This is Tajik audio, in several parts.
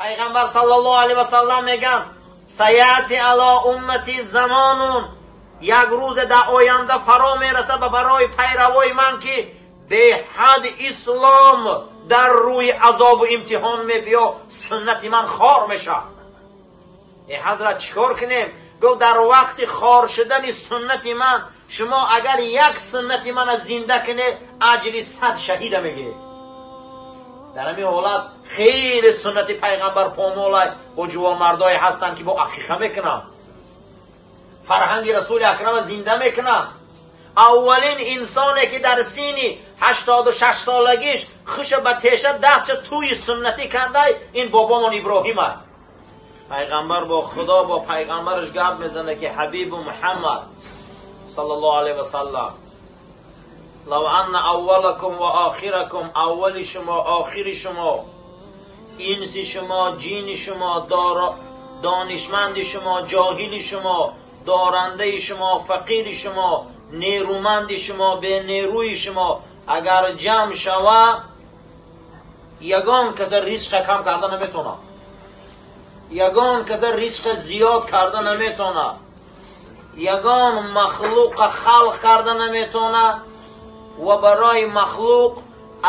Пайғамбар саллаллоҳу алайҳи васаллам мегӯянд: саяти ало уммати замонун, як рӯзе дар оянда фаро мерасад ба барои пайравои ман, ки беҳад ислом дар рӯи азобу имтиҳон мебиё, суннати ман хор мешавад. Э ҳазрат, чӣ кор кунем? Гуфт: дар вақти хор шудани суннати ман шумо агар як суннати мана зинда кунед, аҷри 100 шаҳида мегиред. Дар ҳамин ҳолат хеле суннати пайғамбар помолай, бо ҷувонмардое ҳастанд, ки бо ақиқа мекунанд, фарҳанги расули акрама зинда мекунанд. Аввалин инсоне ки дар синни 86 солагиш хуша ба теша дастша тӯи суннатӣ кардай, ин бобомон Иброҳима. Пайғамбар бо Худо, бо пайғамбараш гап мезанад, ки ҳабибу Муҳаммад саллаллоҳу алайҳи васаллам: лав анна аввалакум ва охиракум, аввали шумо, охири шумо, инси шумо, ҷини шумо, донишманди шумо, ҷоҳили шумо, дорандаи шумо, фақири шумо, нерӯманди шумо, бенерӯи шумо агар ҷамъ шава, ягон каса ризқа кам карда наметавонад, ягон каса ризқа зиёд карда наметавонад, ягон махлуқа халқ карда наметавонад ва барои махлуқ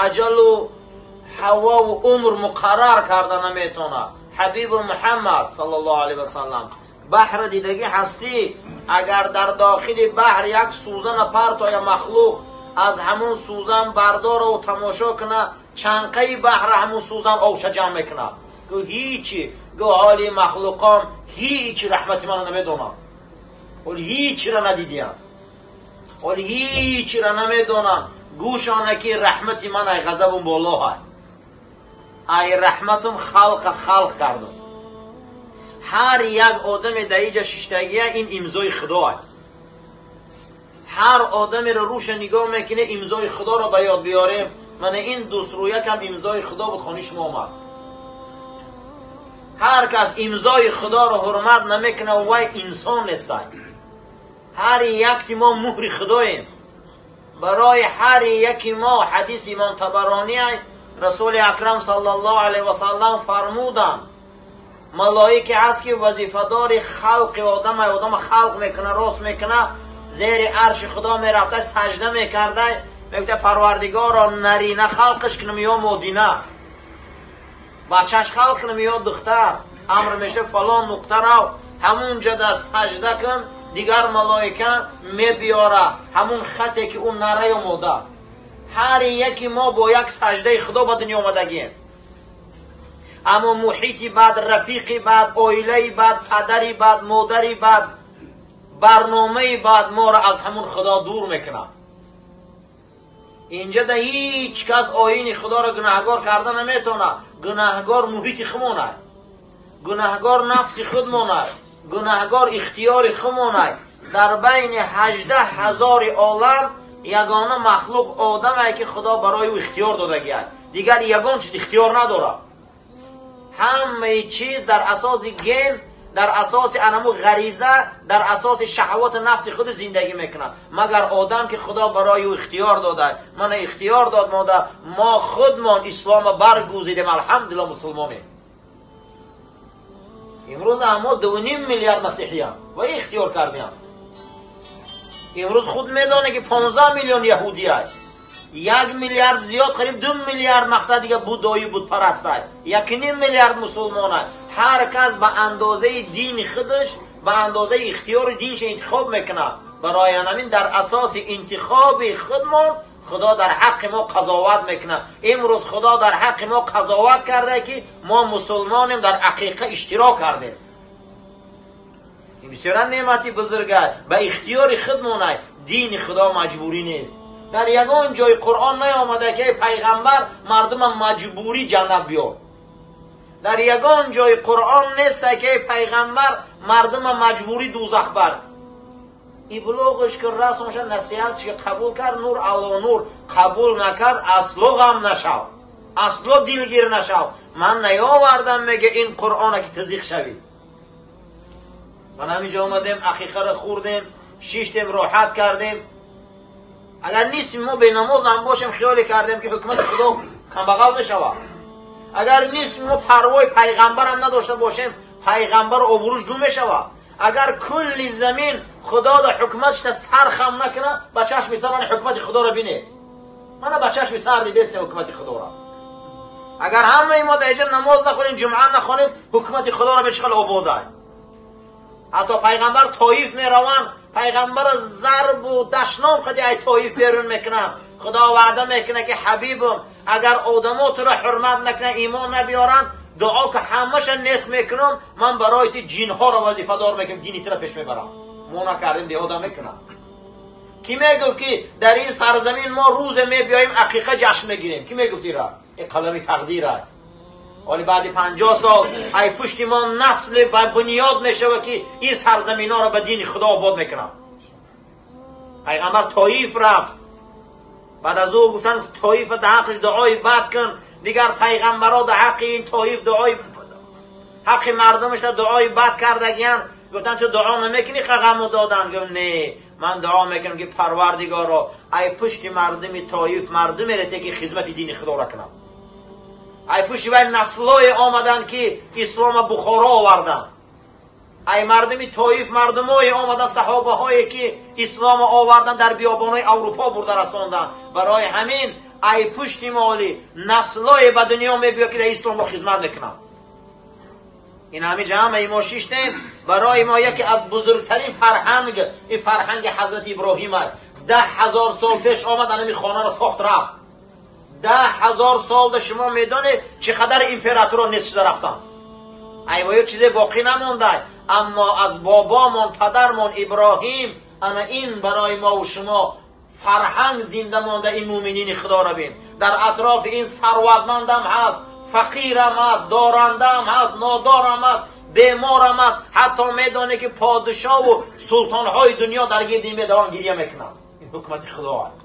аҷалу ҳавову умр муқаррар карда наметавонад. Ҳабибу Муҳаммад саллаллоҳу алайҳи васаллам: баҳра дидагӣ ҳастӣ? Агар дар дохили баҳр як сӯзана партоя, махлуқ аз ҳамун сӯзан бардораву тамошо куна, чанқаи баҳра ҳамун сӯзан овша ҷамъ мекунад. Гӯ ҳичи, гӯ ҳоли махлуқон ҳичи раҳмати мана намедонанд, ҳоли ҳичира надидиянд, ҳоли ҳичира намедонанд. Гӯшона ки раҳмати ман ай ғазабум болоҳай, ай раҳматум халқа халқ кардум. Ҳар як одаме дар иҷа шиштагия, ин имзои худоай. Ҳар одамеро рӯша нигоҳ мекуне, имзои худоро ба ёд биёрем. Мана ин дӯстрӯякам имзои худо буд, хони шумо омад. Ҳар кас имзои худоро ҳурмат намекунад, вай инсон нестай. Ҳар якти мо муҳри худоем. Барои ҳар яки мо ҳадиси имом Табарония, расули акрам саллаллоҳу алайҳи васаллам фармуданд: малоике ҳаст, ки вазифадори халқи одам, одама халқ мекуна, рост мекуна, зери арши худо мерафта, сажда мекарда, мегуфта: «Парвардигоро, нарина халқаш кунам ё модина, бачаш халқ кунам ё духтар?» Амр меша: «Фалон нуқта рав, ҳамунҷода сажда кун». Дигар малоика мебиёра ҳамун хате, ки ӯ нара ё мода. Ҳар яки мо бо як саждаи худо ба дунё омадагием, аммо муҳити бад, рафиқи бад, оилаи бад, падари бад, модари бад, барномаи бад моро аз ҳамун худо дур мекунад. Инҷа да ҳеҷ кас оини худоро гунаҳгор карда наметавонад. Гунаҳгор муҳити худмонад, гунаҳгор нафси худмонад, гунаҳгор ихтиёри худмонад. Дар байни 18 000 олам ягона махлуқ одаме, ки худо барои ӯ ихтиёр додагиад, дигар ягон чиз ихтиёр надорад. Ҳамаи чиз дар асоси ген, дар асоси анаму ғариза, дар асоси шаҳвати нафси худ зиндагӣ мекунад, магар одам, ки худо барои ӯ ихтиёр додад. Мана ихтиёр дод мода, мо худмон ислома баргузидем, алҳамдулилла, мусулмонем. Имрӯз аммо 2,5 миллиард масеҳиян ва ихтиёр кардиям. Имрӯз худ медонед, ки 15 миллион яҳудияй, 1 миллиард зиёд, қариб 2 миллиард мақсад дига будоӣ будпарастай, 1,5 миллиард мусулмонай. Ҳар кас ба андозаи дини худаш, ба андозаи ихтиёри динша интихоб мекунад. Барои ҳамин дар асоси интихоби худмон худо дар ҳаққи мо қазоват мекунад. Имрӯз худо дар ҳаққи мо қазоват карда, ки мо мусулмонем, дар ақиқа иштирок кардем. Ин бисёра неъмати бузурга. Ба ихтиёри худмонай, дини худо маҷбурӣ нест. Дар ягон ҷои Қуръон наомада, ки эй пайғамбар, мардума маҷбурӣ ҷаннат биёр. Дар ягон ҷои Қуръон неста, ки эй пайғамбар, мардума маҷбурӣ дӯзах бар. Иблоғш ки расонша, насиҳатш ки қабул кард, нур ало нур, қабул накард, асло ғам нашав, асло дилгир нашав. Ман наёвардам, меге, ин Қуръона, ки тизиқ шавӣ. Ман ҳаминҷо омадем, ақиқаро хӯрдем, шиштем, роҳат кардем. Агар нисми мо бенамозам бошем, хиёле кардем, ки ҳукумати худо камбағал мешавад. Агар нисфи мо парвои пайғамбарам надошта бошем, пайғамбар обрӯш гум мешавад. Агар кулли замин худо да ҳукуматшта сар хам накунад, ба чашми сар ман ҳукумати худоро бинед. Мана ба чашми сар дидестем ҳукумати худоро. Агар ҳамаи мо дар инҷа намоз нахонем, ҷумъа нахонем, ҳукумати худоро бе чӣ хел ободай. Ҳатто пайғамбар Тоиф мераванд, пайғамбара зарбу дашном қади ай Тоиф берун мекунанд. Худо ваъда мекунад ки ҳабибум, агар одамо туро ҳурмат накунанд, имон набиёранд, дуо ки ҳамаша нест мекунам, ман барои ту ҷинҳоро вазифадор мекунам, дини туро пеш мебарам. Мо накардем, деҳода мекунам. Ки мегуфт ки дар ин сарзамин мо рӯзе мебиёем ақиқа ҷашн мегирем? Ки мегуфт ира? Ин қалами тақдир аст. Оли баъди 50 сол ай пушти мо насле ба бунёд мешавад ки ин сарзаминҳоро ба дини худо обод мекунанд. Пайғамбар Тоиф рафт. Баъд аз ӯ гуфтанд Тоифа дар ҳаққаш дуои бад кун. Дигар пайғамбарҳо дар ҳаққи ин Тоиф дуои ҳаққи мардумашда дуои бад кардагиянд. Гуфтанд ту дуо намекунӣ қағаму доданд. Гуфт не, ман дуо мекунам ки Парвардигоро ай пушти мардуми Тоиф мардуме рете ки хизмати дини худоро кунанд. Ай пушти вай наслое омаданд ки ислома Бухоро оварданд. Ай мардуми Тоиф мардумое омаданд, саҳобаҳое ки ислома оварданд, дар биёбонҳои Аврупо бурда расонданд. Барои ҳамин ай пушти моли наслое ба дунё мебиёд ки дар исломро хизмат мекунанд. Ин ҳамин ҷамъи мо шиштем, барои мо яке аз бузургтарин фарҳанг, ин фарҳанги ҳазрати Иброҳим аст. 10 000 сол пеш омад, анами хонаро сохт рафт. 10 000 сол да шумо медонед чӣ қадар императоро нест шуда рафтанд. Ай мо чизе боқӣ намонда, аммо аз бобомон падармон Иброҳим ана ин барои мо ва шумо фарҳанг зинда монда. Ин муъминини худоро бин, дар атрофи ин сарватмандам ҳаст, фақирам ҳаст, дорандаам ҳаст, нодорам ҳаст, беморам ҳаст. Ҳатто медонед ки подшоҳу султонҳои дунё дар гирди ин медаванд, гиря мекунанд. Ин ҳукумати худо аст.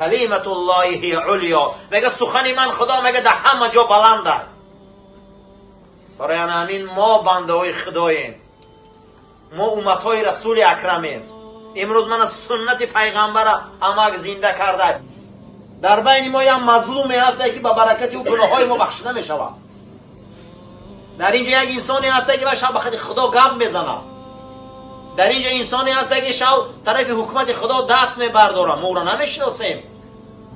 Калиматуллоҳи ҳия улё, мега сухани ман худо мега дар ҳама ҷо баланд аст. Барои ана ҳамин мо бандаҳои худоем, мо умматҳои расули акрамем. Имрӯз мана суннати пайғамбара амак зинда карда. Дар байни мо як мазлуме ҳасте ки ба баракати ӯ гуноҳҳои мо бахшида мешавад. Дар инҷа як инсоне ҳасте ки шаб ба хати худо гап мезанад. Дар инҷа инсоне ҳасте ки шав тарафи ҳукумати худо даст мебардорад. Мо ӯро намешиносем.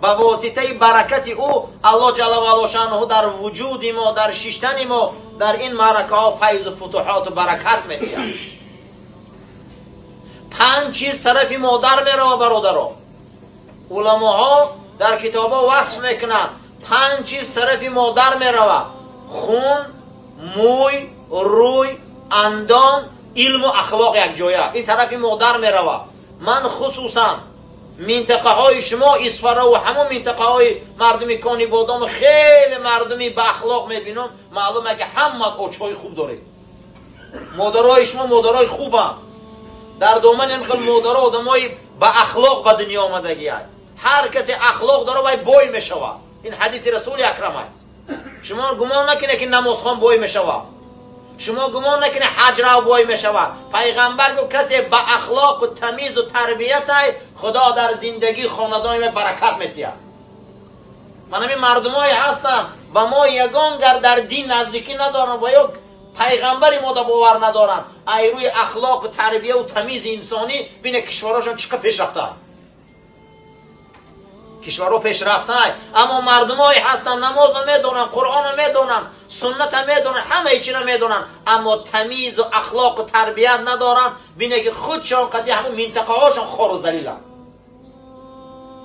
Ба воситаи баракати ӯ Аллоҳ ҷалла ваало шаънуҳу дар вуҷуди мо, дар шиштани мо, дар ин маъракаҳо файзу футуҳоту баракат метиҳад. Панҷ чиз тарафи модар мерава, бародаро. Уламоҳо дар китобҳо васф мекунанд, панҷ чиз тарафи модар мерава: хун, мӯй, рӯй, андом, илму ахлоқ якҷоя. Ин тарафи модар мерава. Ман хусусан минтақаҳои шумо Исфараву ҳамон минтақаҳои мардуми Кони Бодому хеле мардуми баахлоқ мебинам. Маълуме ки ҳамаат очҳои хуб доред, модарои шумо модарои хубанд. Дар домани ҳам хел модаро одамои баахлоқ ба дунё омадагианд. Ҳар касе ахлоқ дора, вай бой мешавад. Ин ҳадиси расули акрам аст. Шумо гумон накунед ки намозхон бой мешавад, шумо гумон накунед ҳаҷрав бой мешавад. Пайғамбар гуфт касе ба ахлоқу тамизу тарбиятай, худо дар зиндагии хонадони вай баракат метиҳад. Ман ҳамин мардумое ҳастанд, ба мо ягон гар дар дин наздикӣ надоранд ва ё пайғамбари мо да бовар надоранд, ай рӯи ахлоқу тарбияву тамизи инсонӣ бине кишварҳошон чӣ қадр пеш рафтаанд. Кишварҳо пешрафтаай, аммо мардумое ҳастанд, намозро медонанд, қуръонро медонанд, сунната медонанд, ҳамаи чиро медонанд, аммо тамизу ахлоқу тарбият надоранд. Бине ки худшон қади ҳамун минтақаҳошон хору залиланд.